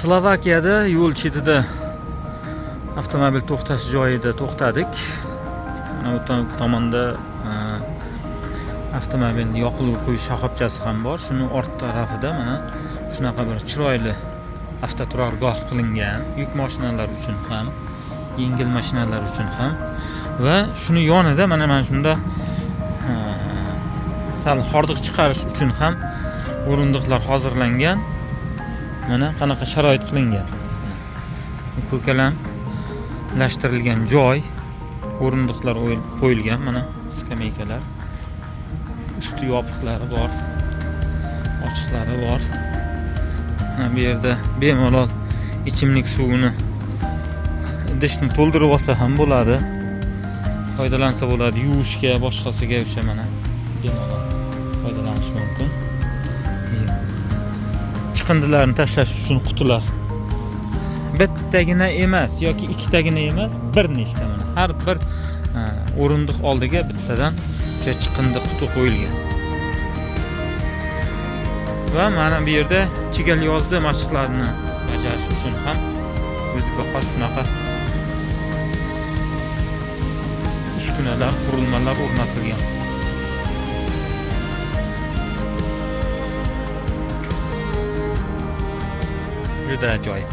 Slovakiyada yo'l chetida avtomobil to'xtash joyida to'xtadik. Mana bu tomonda avtomobilni yoqilg'i quyish shoxobchasi ham bor. Shuni ort tarafida mana shunaqa bir chiroyli avtoturargoh qilingan, yuk mashinalar uchun ham, yengil mashinalar uchun ham. Va shuni yonida mana shunda sal hordiq chiqarish uchun ham o'rindiqlar hozirlangan. Mana qanaqa sharoit qilingan. Ko'kalamlashtirilgan joy, o'rindiqlar qo'yilgan, mana skameykalar, usti yopiqlari bor, ochiqlari bor. Mana bu yerda bemalol ichimlik suvini idishni to'ldirib olsa ham bo'ladi, foydalansa bo'ladi, yuvishga, boshqasiga o'sha mana bemalol foydalanish mumkin. Chiqindilarni tashlash uchun qutilar bittagina emas yoki ikkitagina emas, bir nechta, mana har bir o'rindiq oldiga bittadan o'sha chiqindi quti qo'yilgan. Va mana bu yerda chigal yozda mashqlarni bajarish uchun ham o'ziga xos shunaqa uskunalar, qurilmalar o'rnatilgan. Juda ajoyib.